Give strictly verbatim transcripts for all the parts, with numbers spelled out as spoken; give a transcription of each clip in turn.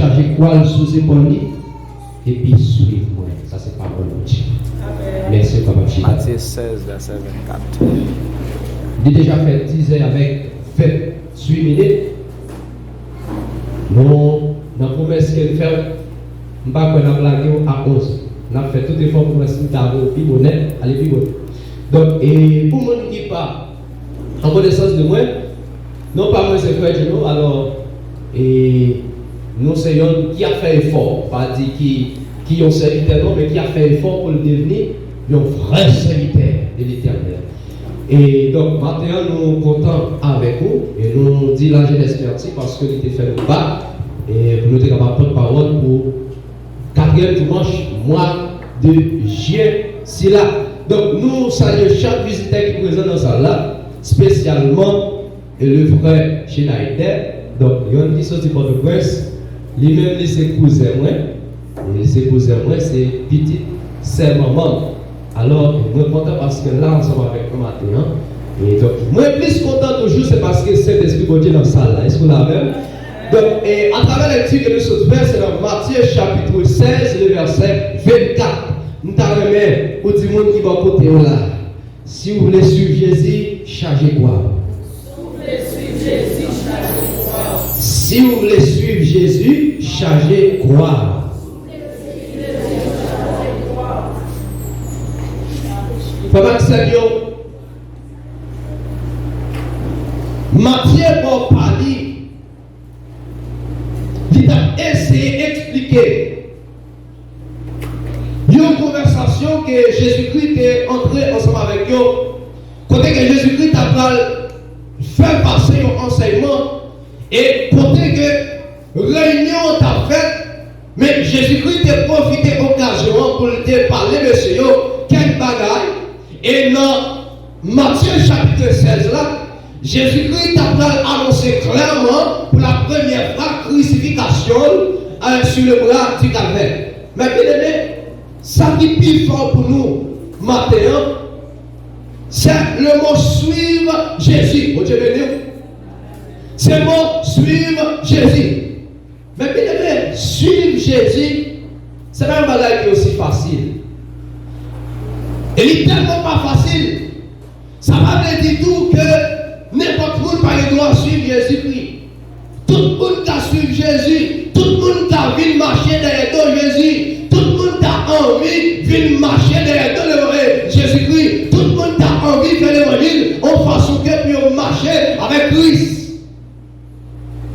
chaje kwa l sou zepòl li, epi swiv mwen. Sa se pawòl Bondye. Mèsi, papa chita. Matye sèz, vèsè vennkat. Li deja fè dizè avèk venntuit minit. Nou, nan pwomès ke n fè w, m pa kwè n ap lage w a onz. N ap fè tout efò pou wè si n ka rive pi bonè, ale pi bonè. Donk, e pou moun ki pa an konesans de mwen, non pa mwen se Frè Gino, alò, e nou se yonn ki ap fè efò, pa di ki, ki yon sèvitè non, men ki ap fè efò pou l devni yon vrè sèvitè de Letènèl. E donk, maten an, nou kontan avèk ou, e nou di lajenès mèsi paske li te fè nou bat, e pou nou te kapab pòt pawòl pou katriyèm dimanch mwa de jen sila. Donk, nou salye chak vizitè ki prezan nan sal la, espesyalman e le frè Schneider. Donk, yonn ki soti Pòtoprens, li menm li se kouzen mwen. E li se kouzen mwen, se pitit sè manman m. Alò, mwen kontan paske l la ansanm avèk nou maten an. E donk, mwen plis kontan toujou, se paske Sentespri Bondye nan sal la. Èske w la avè m? Donk, e atravè lekti ke nou sot fè, se nan Matye chapit sèz, le vèsè vennkat. M ta renmen ou di moun ki bò kote w la, si w vle swiv Jezi, chaje kwa w. Si w vle swiv Jezi, chaje kwa w. Frè m ak sè m yo, Matye bò pa li, li t ap eseye eksplike yon konvèsasyon ke Jezikri te antre ansanm avèk yo, kote ke Jezikri ta pral fè pase yon ansèyman, e kote ke reyinyon an t ap fèt, men Jezikri te pwofite okazyon an pou l te pale mesye yo kèk bagay, e nan Matye chapit sèz la, Jezikri ta pral anonse klèman pou la premyè fwa krisifikasyon l, euh, sur le bras du calvaire. Men byeneme, sa ki pi fò pou nou maten an, se le mo suivre Jésus. Bondye beni w. Se mo suivre Jésus. Men byeneme, swiv Jezi, se pa yon bagay ki osi fasil. E li tèlman pa fasil, sa pa vle di tou ke nenpòt moun pa gen dwa swiv Jezikri. Tout moun ka swiv Jezi, tout moun ka vin mache dèyè do Jezi, tout moun ka anvi vin mache dèyè do Jezikri, tout moun ka anvi fè levanjil yon fason ke pou yo mache avèk Kris.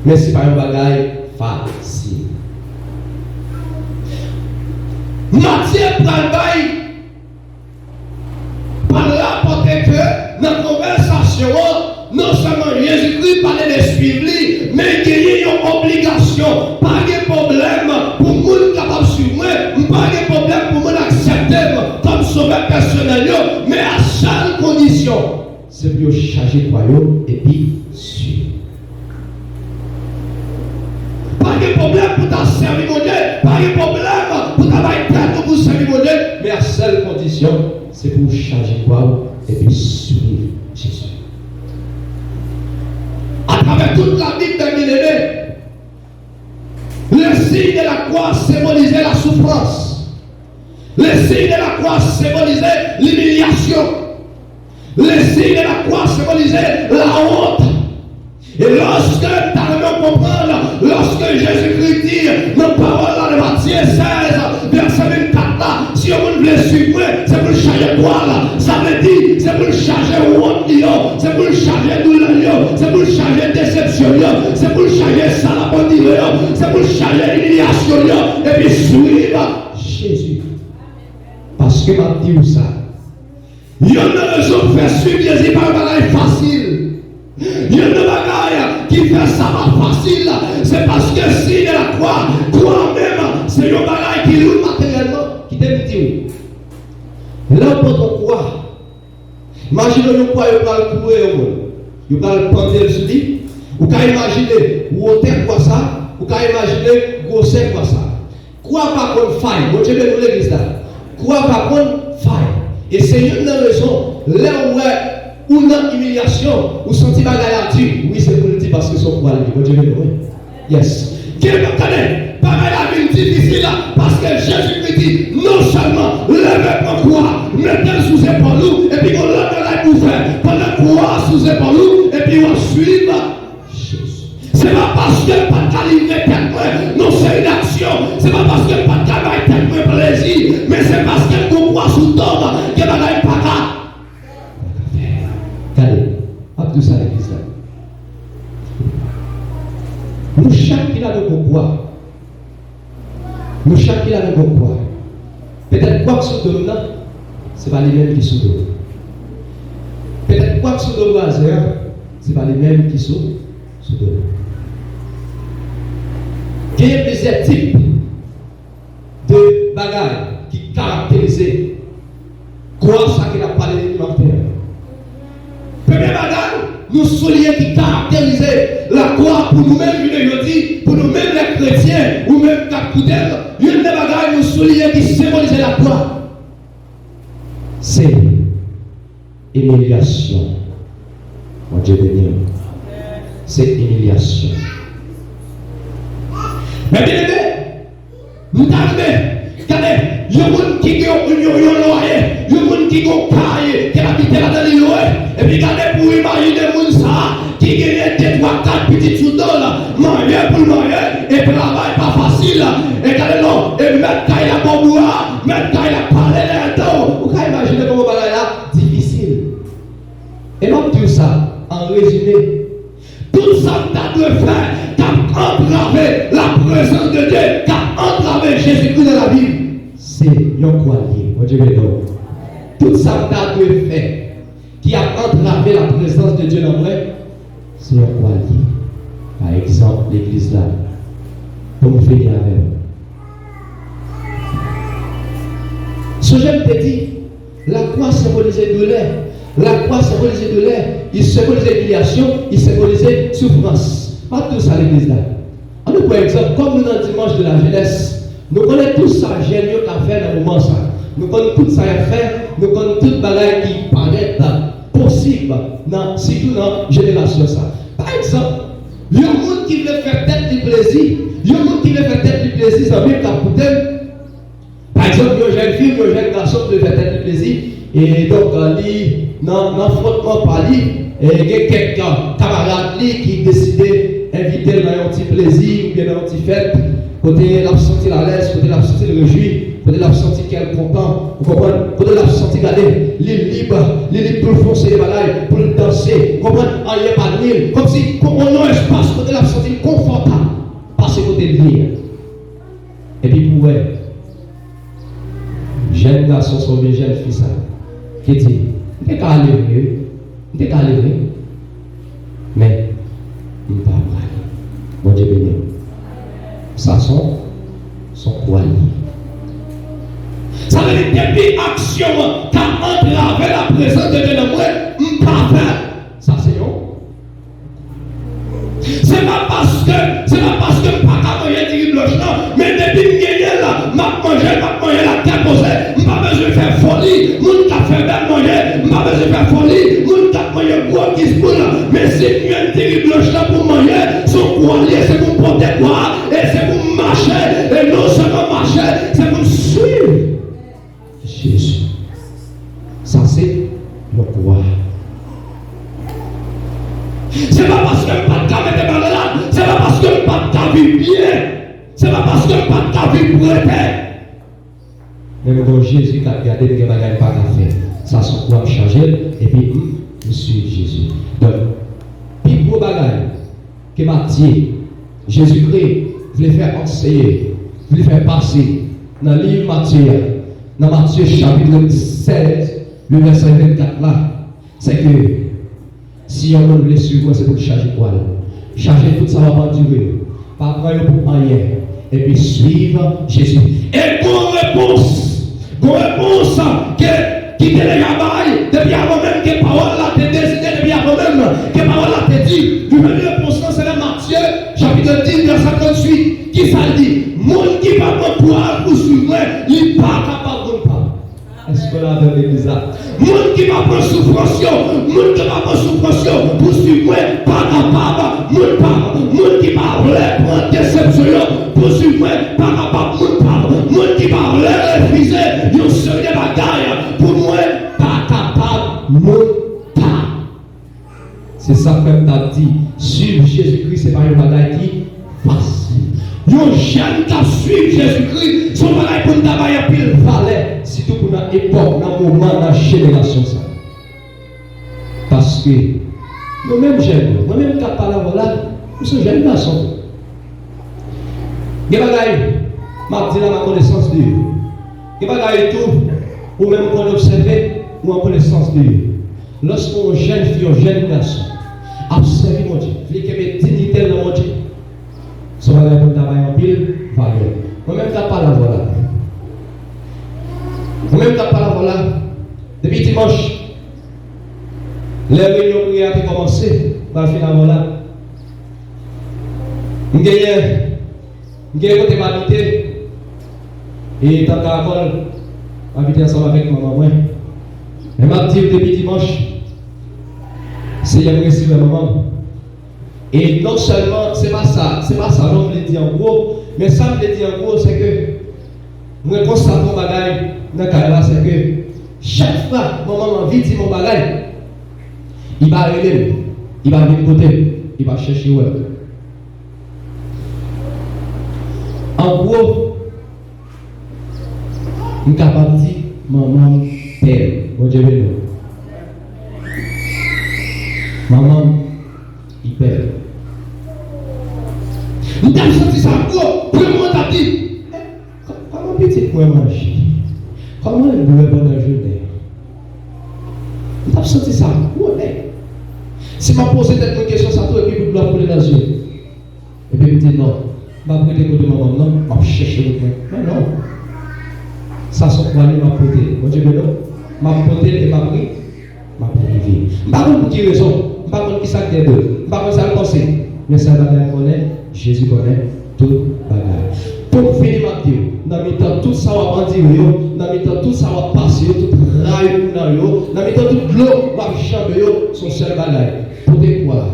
Men se pa yon bagay fasil. Matye pral bay, pral rapòte ke nan konvèsasyon an, non sèlman Jezikri pale de swiv li, men genyen yon obligasyon. Pa gen pwoblèm pou moun kapab swiv mwen, m pa gen pwoblèm pou moun aksepte m kòm sovè pèsonèl yo, men a sèl kondisyon. Se pou yo chaje kwa yo epi swiv. Pa gen pwoblèm pou ta sèvi Bondye, pa gen pwoblèm pou ta bay tèt ou pou sèvi Bondye, men a sèl kondisyon, se pou w chaje kwa w epi swiv Jezi. Atravè tout Labib, byeneme, le signe de la croix symbolisait la souffrance. Le signe de la croix symbolisait l'humiliation. Le signe de la croix symbolisait la honte. E lòske ta renmen konprann, lòske Jezikri di nan pawòl la nan Matye sèz, vèsè vennkat la, si yon moun vle swiv mwen, se pou l chaje kwa l. Sa vle di, se pou l chaje wont li yo, se pou l chaje doulè l yo, se pou l chaje desepsyon l yo, se pou l chaje sa l ap andire yo, se pou l chaje imilyasyon l yo, epi swiv Jezi. Paske m ap di w sa, yonn nan rezon k fè swiv Jezi pa yon bagay fasil. Yonn nan bagay ki fè sa pa fasil, se paske siy de la kwa, kwa menm, se yon bagay ki lou materyèlman. Kite m di w, lè w pote yon kwa, imajine w yon kwa yo pral koure yon moun, yo pral pante l sou li. Ou ka imajine wotè kwa sa, ou ka imajine gwosè kwa sa. Kwa pa konn fay. Bondye beni w legliz la. Kwa pa konn fay. E se youn nan rezon, lè w wè ou nan imilyasyon, ou santi bagay la di, wi, se pou l di paske se yon kwa l ye. Bondye beni w, wi. Yes. Gen, tande, Bagay la vin difisil paske Jezikri di, non sèlman leve pran kwa, mete l sou zepòl ou, epi gon lòt bagay pou w fè pandan kwa a sou zepòl ou, epi w ap swiv Jezi. Se pa paske m pa t ka livre tèt mwen nan seri d'aksyon, se pa paske m pa t ka bay tèt mwen plezi, men se paske m gon kwa sou do m, gen bagay m pa ka. Gade, m ap di w sa legliz la. Nou chak ki la nou gon kwa. Nou chak ki la nou gon kwa. Petèt kwa k sou do m nan, se pa li menm ki sou do m. Petèt kwa k sou do brazè an, se pa li menm ki sou, sou do m. Genyen plizyè tip de bagay ki karakterize kwa sa ke n ap pale de li maten an. Premye bagay, nou souliye ki karakterize lakwa pou nou menm jounen jodi, pou nou menm lè kretyen, ou menm k ap koute m, youn nan bagay nou souliye ki senbolize lakwa, se imilyasyon. Bondye beni w. Se imilyasyon. Men byeneme, m ta renmen, gade, yon moun ki gen yon, yon, yon lwaye, yon moun ki gen yon kay ke l abite ladan li lwe, epi gade pou w imajine moun sa a ki genyen de, twa, kat pitit sou do l, manje pou l manje, e travay pa fasil, e gade non, e mèt kay la bò bra, mèt kay la pale dèyè do w. Ou ka imajine kòman bagay la difisil. E m ap di w sa, an rezime, tout sa m ta dwe fè k ap antrave laprezans de Dye, k ap antrave Jezikri nan lavi m, se yon kwa l ye. Bondye beni w. Tout sa m ta dwe fè ki ap antrave laprezans de Dye nan mwen, se yon kwa l ye. Pa egzanp, legliz la, pou m fini avè w. Sonje m te di, lakwa senbolize doulè. Lakwa senbolize doulè. Li senbolize imilyasyon. Li senbolize soufrans. M ap di w sa legliz la. Ann nou pran egzanp, kòm nou nan dimanch de la jeunesse, nou konnen tout sa jèn yo ka fè nan moman sa. Nou konn tout sa y ap fè, nou konn tout bagay ki parèt posib nan, sitou nan jenerasyon sa. Pa egzanp, yon moun ki vle fè tèt li plezi, yon moun ki vle fè tèt li plezi, zanmi m k ap koute m, pa egzanp, yon jèn fi, yon jèn gason ki vle fè tèt li plezi, e donk, li, nan, nan afwontman pa li, e gen kèk, a, kamarad li ki deside envite l nan yon ti plezi oubyen nan yon ti fèt, kote l ap santi l alèz, kote l ap santi l rejwi, kote l ap santi kè l kontan, ou konprann? Kote l ap santi, gade, li lib, li lib pou l fè yon seri de bagay, pou l danse, ou konprann? Anyen pa nwi l, kòmsi, kon, yon espas kote l ap santi l konfòtab, pase kote l ye a. Epi pou wè, jèn gason sa oubyen jèn fi sa, ki di, m te ka ale vre wi, m te ka ale vre, men m pa prale. Bondye beni w. Sa se yon, se yon kwa l ye. Sa vle di, depi aksyon an ka antrave laprezans de Dye nan mwen, m pa fè l. Sa se yon. Se pa paske, se pa paske m pa ka manje diri blanch lan, men depi m genyen l, m ap manje, m ap manje l ak kè poze. M pa bezwen fè foli moun k ap fè bèl manje, m pa bezwen fè foli moun k ap manje gwo kispoun. Men si m jwenn diri blanch lan pou m manje, se yon kwa l ye, se pou m pote kwa a, e se pou m mache, e non sèlman mache, se pou m swiv Jezi. Sa se yon kwa. Se pa paske m pa t ka mete malad, se pa paske m pa t ka viv byen, se pa paske m pa t ka viv prete. Men m gen yon Jezi k ap gade m, gen bagay m pa ka fè. Sa se yon kwa, m chanje l, epi m, m swiv Jezi. Donk, pi gwo bagay ke Matye, Jezikri, vle fè anseye, vle fè pase nan liv Matye a, nan Matye chapit sèz, le vèsè vennkat la, se ke si yon moun vle swiv mwen, se pou l chaje kwa l. Chaje tout sa w ap andire yo. Pa pran yo pou anyen. Epi swiv Jezi. E gon repons. Gon repons ke, ki te deja bay depi avan menm ke pawòl la te deside, depi avan menm ke pawòl la te di. Nou jwenn repons lan, se nan Matye, chapit dis, vèsè tranntuit. Kisa l di? Moun ki pa pran kwa l pou swiv mwen, li pa kapab moun pa m. Èske w la? nan legliz la. Moun ki pa pran soufrans yo, moun ki pa pran soufrans yo pou swiv mwen pa kapab moun pa m. Moun ki pa vle pran desepsyon yo pou swiv mwen pa kapab moun pa m. Moun ki pa vle refize yon seri de bagay pou mwen pa kapab moun pa m. Se sa k fè m t ap di, swiv Jezikri se pa yon bagay ki fasil. Yon jèn k ap swiv Jezikri se yon bagay pou n ta bay anpil valè, sitou pou nan epòk, nan moman, nan jenerasyon sa. Paske nou menm jèn yo, mwen menm k ap pale avè w la, m se yon jèn gason. Gen bagay m ap di la, m an konesans de yo. Gen bagay tou, ou menm konn obsève, ou an konesans de yo. Lòske yon jèn fi, yon jèn gason ap sèvi Bondye, vle kenbe diyite l nan Bondye, se yon bagay pou n ta bay anpil valè. Mwen menm k ap pale avè w la, mwen menm k ap pale avè w la, depi dimanch, lè reyinyon priyè a te kòmanse, m al fin avè w la, m genyen M gen kote m abite, e tankou akòl, m abite ansanm avèk manman mwen. Men m ap di w depi dimanch, Seyè m resi wè manman m. E non sèlman, se pa sa, se pa sa non m vle di an gwo, men sa m vle di an gwo, se ke mwen konstate yon bagay nan kay la, se ke chak fwa manman m anvi di m yon bagay, li pa rele m, li pa vin kote m, li pa chèche wè m. An gwo, m kapab di manman m pè m. Bondye beni w. Manman m, li pè m. M t ap santi sa gwo, premye mwen t ap di, "Kò-, kòman pitit mwen manje? Kòman l bwè pandan jounen an?" M t ap santi sa gwo nèg. Si m ap poze tèt mwen kesyon sa tou, epi bout dlo ap koule nan zye m. Epi m di, "Non, m p ap rete kote manman m, non, m ap chèche wout mwen." Men non. Sa se yon pwale m ap pote. Bondye beni w. M ap pote l e m ap ri, m ap rive. M pa konn pou ki rezon, m pa konn kisa k dèyè do l, m pa konn sa l panse. Men sèl bagay m konnen, Jezi konnen tout bagay. Pou m fini, m ap di w, nan mitan tout sa w ap andire yo, nan mitan tout sa w ap pase yo, tout ray ou nan yo, nan mitan tout dlo w ap janbe yo, se yon sèl bagay. Pote kwa.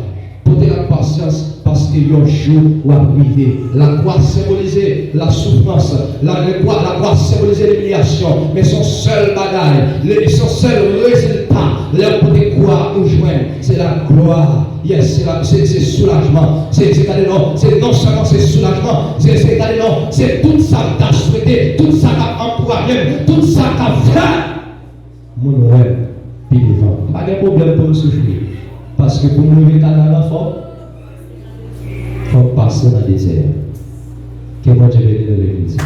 Pote l ak pasyans, paske yon jou w ap rive. Lakwa senbolize lasoufrans. La, lakwa, lakwa senbolize limilyasyon. Men se yon sèl bagay. Le, se yon sèl rezilta. Lè w pote kwa ou jwenn, se laglwa. Yes, se la, se, se soulajman. Se, se gade non, se non sèlman se soulajman, se, se gade non, se tout sa m ta swete, tout sa k ap ankouraje m, tout sa k ap fè moun wè m pi devan. M pa gen pwoblèm pou m soufri. Paske pou m rive Kanaran, fò, fò m pase nan dezè a. Ke Bondye beni nou legliz.